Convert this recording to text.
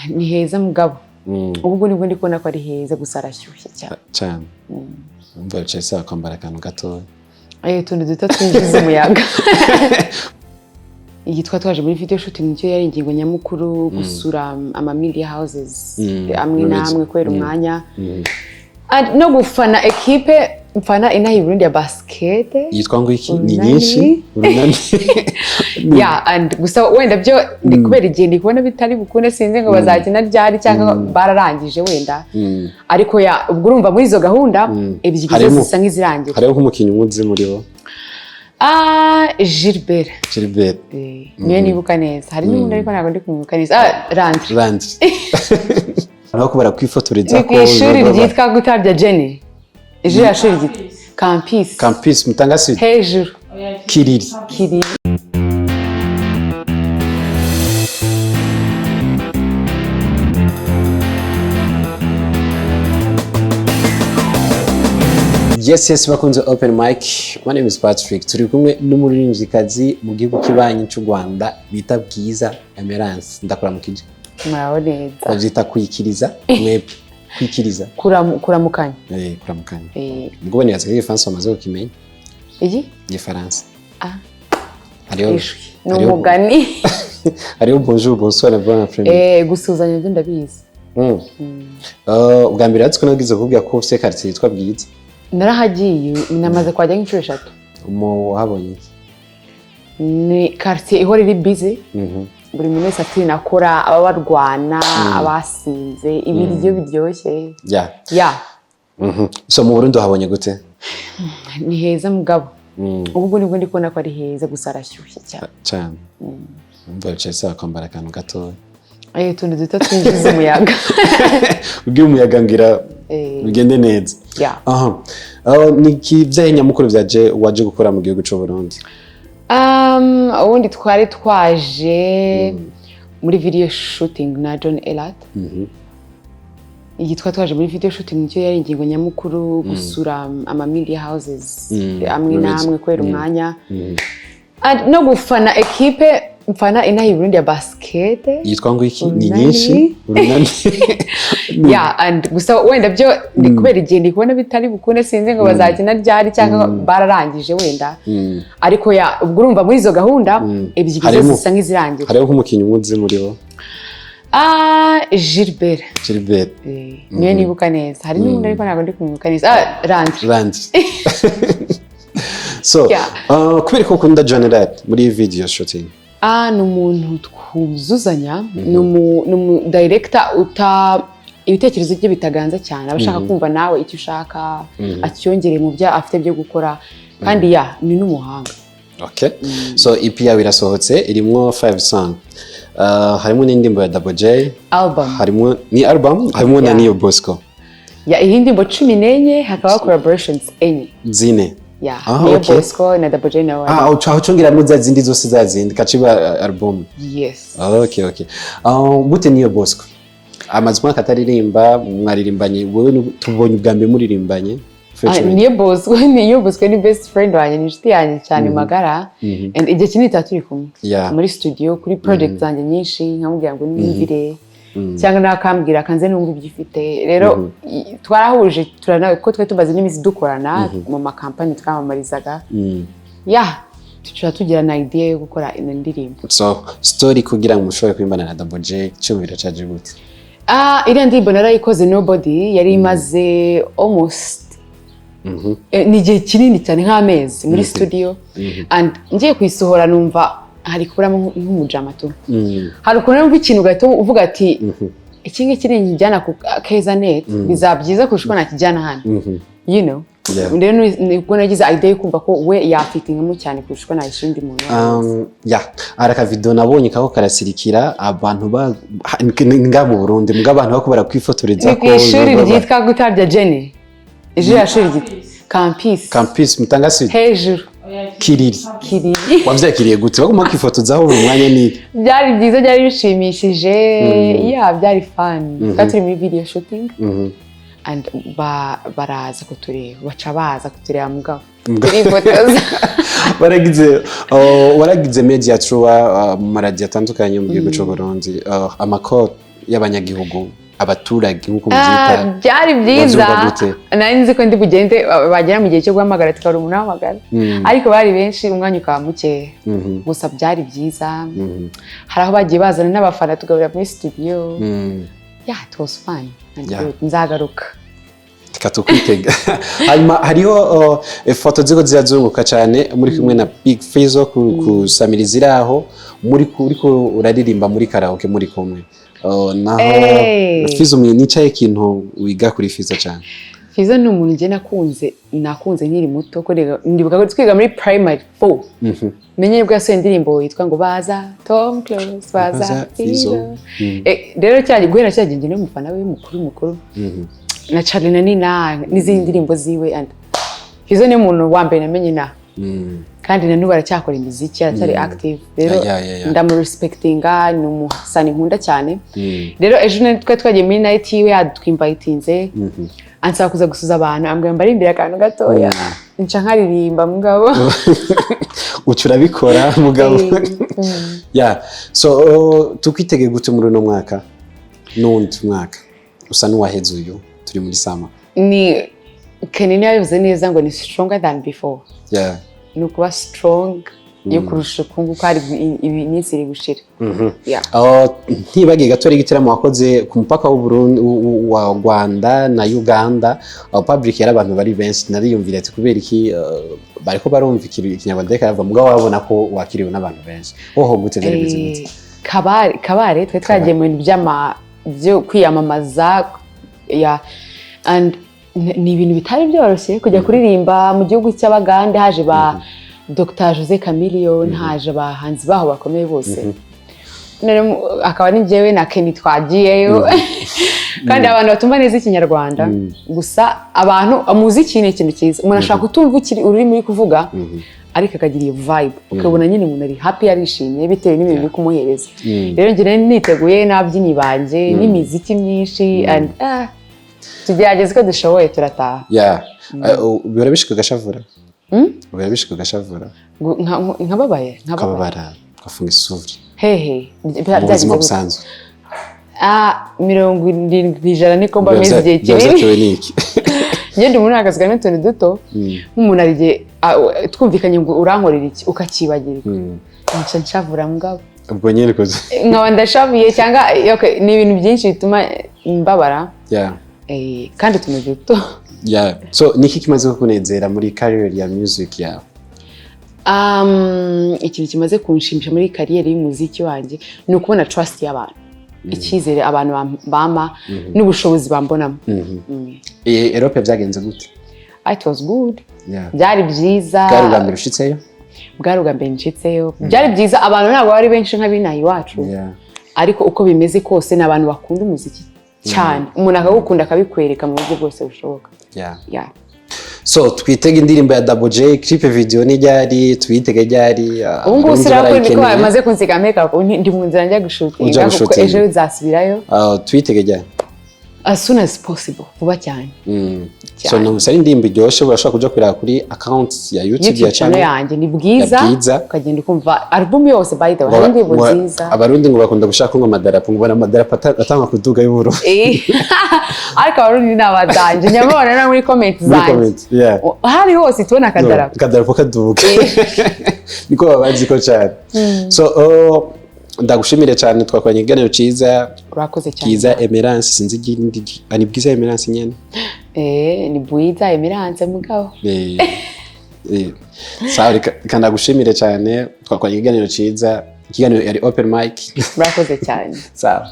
Ni heza mugabo. Ubu nibwo ndi kubona ko ari heza, gusa arashyushye cyane. Cyane. Umva, wicaye sawa, kwambara akantu gatoya. Utuntu duto twinjiza umuyaga. Iyi twaje muri video shooting, nicyo yari ingingo nyamukuru, gusura ama media houses amwe n'amwe kubera umwanya. And no gufana ekipe mfana inaha i Burundi ya basket. Yitwa ngo iki? Ni Urunani. nyinshi, Urunani. Yeah, and gusa wenda byo ndi kubera igihe ndi kubona bitari bukunde, sinzi ngo bazakina ryari cyangwa bararangije wenda. Ariko ya, ubwo urumva muri izo gahunda ebyiri zo zisa nk'izirangira. Hariho nk'umukinnyi umuzi muri bo? Ah, Gilbert. Gilbert. Niyo nibuka neza. Hari n'undi ariko ntabwo ndi kumwibuka neza. Ah, Landry. Landry, aho barakwifotoreza. Ni ku ishuri ryitwa Gutabya Jenny, ishuri shuri ryitwa Campus. Campus Mutanga Sud. Hejuru. Kiriri. Kiri. Yes, bakunze Open Mic, my name is Patrick. Turi kumwe n'umuririmbyikazi mu gihugu kibanyi cy'u Rwanda bita Bwiza Emerance. Ndakuramukije. Muraho neza. Babyita kwikiriza mwebwe, kwikiriza. Kuramukanya. Eh, kuramukanya. Ubwo nibaza ko igifaransa bamaze kukimenya. Iyi? Igifaransa. Ah. Hariho Ishwi ni umugani. Hariho bonjour, bonsoir na bon après-midi. Gusuhuzanya byo ndabizi. Ubwa mbere natwe nagize kuvuga ko ufite quartier yitwa Bwiza. Narahagiye, namaze kuhajya nk'inshuro eshatu. Umu wahabonye iki? Ni quartier ihora iri busy. Buri muntu wese afite ibintu akora, aba barwana, abasinze, ibiryo biryoshye. Ya. So mu Burundi uhabonye gute? Ni heza mugabo. Ubu nibwo ndi kubona ko ari heza, gusa arashyushye cyane. Cyane. Umva, wicaye sawa, kwambara akantu gatoya. Utuntu duto twinjiza umuyaga. Ubwiye umuyaga ngira bigende neza. Ya. Aha. Ni iki vyahe nyamukuru vyaje waje gukora mu gihugu c'u Burundi? Ubundi twari twaje muri video shooting na John Elat. Iyi twaje muri video shooting, nicyo yari ingingo nyamukuru, gusura ama media houses amwe n'amwe kubera umwanya. And no gufana ekipe mfana inaha i Burundi ya basket. Yitwa ngo iki? Ni Urunani. nyinshi, Urunani. Yeah, and gusa wenda byo ndi kubera igihe ndi kubona bitari bukunde, sinzi ngo bazakina ryari cyangwa bararangije wenda. Ariko ya, ubwo urumva muri izo gahunda ebyiri zo zisa nk'izirangira. Hariho nk'umukinnyi umuzi muri bo? Ah, Gilbert. Gilbert. Niyo nibuka neza. Hari n'undi ariko ntabwo ndi kumwibuka neza. Ah, Landry. Landry. So, kubera ko ukunda John Elat muri iyi video shooting. Ah, ni umuntu twuzuzanya, ni umu director uta ibitekerezo bye bitaganza cyane, aba ashaka kumva nawe icyo ushaka, acyongere mu byo afite byo gukora, kandi ya, ni n'umuhanga. Okay. So EP yawe irasohotse, irimwo 5 song. Harimo n'indirimbo ya Double J, Album. harimo ni album, harimo na Niyo Bosco. Ya, iyi ndirimbo 14, hakaba collaborations enye. Zine. Ya, Ah, Niyo okay. Bosco na Double J nawe. Ah, uca ucongeramo za zindi zose, za zindi kaciba album. Yes. Okay. Gute Niyo Bosco? Amaze umwaka ataririmba, mwaririmbanye, wowe tubonye ubwa mbere muririmbanye. Ah, Featuring. Niyo Bosco ni best friend wanjye, ni inshuti yanjye cyane magara. And igihe kinini tuba turi kumwe muri studio kuri project zanjye nyinshi, nkamubwira ngo nimvire cyangwa nawe akambwira akanze numva ibyo ufite. Rero twarahuje, turana kuko twari tumaze n'iminsi dukorana mu makampani twamamarizaga. Ya, tuca tugira na idea yo gukora ino ndirimbo. So, story kugira ngo mushobore kurimbana na Double J, cyumvira caje gute? Ah, iriya ndirimbo narayikoze, Nobody, yari imaze almost ni igihe kinini cyane, nk'amezi muri studio, and ngiye kuyisohora numva hari kuburamo nk'umujama tu. Hari ukuntu wumva ikintu ugahita uvuga ati iki ngiki ninkijyana ku Keza Net bizaba byiza kurusha uko nakijyana hano. Rero nibwo nagize idea yo kumva ko we yafitingamo cyane kurusha uko nayishyira undi muntu uwo ari we wese. Ya, hari akavideo nabonye kako karasirikira abantu ba nga mu Burundi, mbwa abantu bako barakwifotoreza. Ni ku ishuri ryitwa Gutabya Jenny, ishuri shuri ryitwa Campus. Campus Mutanga Sud. Hejuru. Kiriri. Kiriri. Wavyakiriye gute? Baguma kwifotozaho buri mwanya ni Byari byiza, byari bishimishije. Ya, byari fun. Twari turi muri video shooting and baraza kutureba, baca baza kutureba mugabo turifotoza. Waragize oh, waragize media tour mu maradiyo atandukanye mu gihugu cy'u Burundi. Amakoro y'abanyagihugu, abaturage nk'uko mubyita? Ah, byari byiza. Wabyumva gute? Nari nzi ko ndi bugende, bagera mu gihe cyo guhamagara tukabura umuntu uhamagara, ariko bari benshi, umwanya ukaba mukeya. Gusa byari byiza. Hari aho bagiye bazana n'abafana, tugahurira muri studio. Yeah, it was fun and good. Nzagaruka. Reka tukwitega. Hanyuma hariho ifoto ziko zirazunguka cyane muri kumwe na Big Fizzo kusamiriza iraho muri uriko uraririmba muri karaoke muri kumwe. Naho Fizzo nicaye, ikintu wiga kuri Fizzo cyane? Fizzo ni umuntu njye nakunze nkiri muto, ko ndibuka ko twiga muri primary four, menye nibwo yasohoye indirimbo yitwa ngo "Baza Tom Close, baza Baza Fizzo." Fizzo." Rero cya guhera cya gihe njye n'umufana we mukuru mukuru, na Charly na Nina n'izindi ndirimbo ziwe, and Fizzo ni umuntu wa mbere namenye na kandi na n'ubu aracyakora imiziki, aracyari active. Rero Yeah. ndamurespectinga, ni umusani nkunda cyane. Rero ejo twari twagiye muri night yiwe, yatwinvitinze, ansaba kuza gusuza abantu, ambwira mbarimbire akantu gatoya, nca nkaririmba mugabo. Uca urabikora mugabo. Yeah, so tukwitege gute muri uno mwaka n'uwundi mwaka usa n'uwaheze uyu turi muri summer? Ni Kenny yabivuze neza ngo ni "stronger than before". Ni ukuba strong yo kurusha uku nguku hari iminsi iri gushira. Yeah. Ntibagiye gato igitaramo wakoze ku mupaka w'Uburundi, wa Rwanda na Uganda. Public yari abantu bari benshi. Nariyumvira ati kubera iki bariko barumva ikinyarwanda reka yava, mugabo wabona ko wakiriwe n'abantu benshi. Hoho gute, byari bimeze gute? Kabare twari twagiye mu bintu byo kwiyamamaza ya and ni ibintu bitari byoroshye kujya kuririmba mu gihugu cy'Abagande, haje ba Dr Jose Chameleone, haje abahanzi baho bakomeye bose. None akaba ari njyewe na Kenny twagiyeyo, kandi abantu batumva neza ikinyarwanda. Gusa abantu, umuziki ni ikintu cyiza, umuntu ashobora kutumva ururimi uri kuvuga, ariko akagira iyo vibe, ukabona nyine umuntu ari happy, yarishimye bitewe n'ibintu uri kumuhereza. Rero njye nari niteguye n'ababyinnyi banjye n'imiziki myinshi, and tugerageza uko dushoboye, turataha. Yeah. Bihora bishika ugashavura? Bihora bishika ugashavura? Nkababaye, nkababaye. Ukababara, ugafunga isuri? Hehe? Mu buzima Byagenze gute? busanzwe. Ah, 70% niko mba meze igihe Biba kinini. byatewe n'iki? Ngenda umuntu akazwa n'utuntu duto, nk'umuntu hari igihe twumvikanye ngo urankorera iki, ukakibagirwa, nca nshavura mugabo. Ubwo nyine koze. Nkaba ndashavuye cyangwa okay, ni ibintu byinshi bituma mbabara. Kandi utuntu duto. Yeah. So niki kimaze kukunezera muri career ya music yawe? Ikintu kimaze kunshimisha muri kariyeri y'umuziki wanjye ni ukubona trust y'abantu, icyizere abantu bampa n'ubushobozi bambonamo. Europe byagenze gute? It was good. Byari byiza. Bwari ubwa mbere ushitseyo? Bwari ubwa mbere nshitseyo. Byari byiza, abantu ntabwo bari benshi nk'abinaha iwacu, ariko uko bimeze kose ni abantu bakunda umuziki cyane, umuntu akawukunda akabikwereka mu buryo bwose bushoboka. Yeah. So twitege indirimbo ya Double J, clip video ni ryari? Tuyitege ryari? Ubu ngubu Abarundi sirakora niko barayikeneye. bamaze kunsiga makeup, ubu ndi mu nzira njya Uja gushootinga, kuko gushootinga. ejo nzasubirayo. Tuyitege ryari? As soon as possible, vuba cyane. So Cyane. numvise ari indirimbo iryoshe, urashobora kuja kureba kuri account ya YouTube YouTube ya channel channel yanjye ni Bwiza. Ya Bwiza. Ukagenda ukumva album yose. By the way, hari indirimbo nziza. Abarundi ngo bakunda gushaka ngo amadarapo, ngo ubona amadarapo atangwa kuduga y'ubururu. Ariko Abarundi ni abadanje, nyamubona no muri comment Muri zanjye. comment, yeah. Hari hose tubona akadarapo. Akadarapo kaduga, niko babazi ko cyane. So ndagushimire cyane, twakoranye ikiganiro cyiza. Urakoze cyane. Bwiza Emerance, sinzi igindi, ni Bwiza Emerance nyene? Ni Bwiza Emerance mugabo. Sawa, reka ndagushimire cyane, twakoranye ikiganiro cyiza. Ikiganiro yari open mic. Murakoze cyane. Sawa.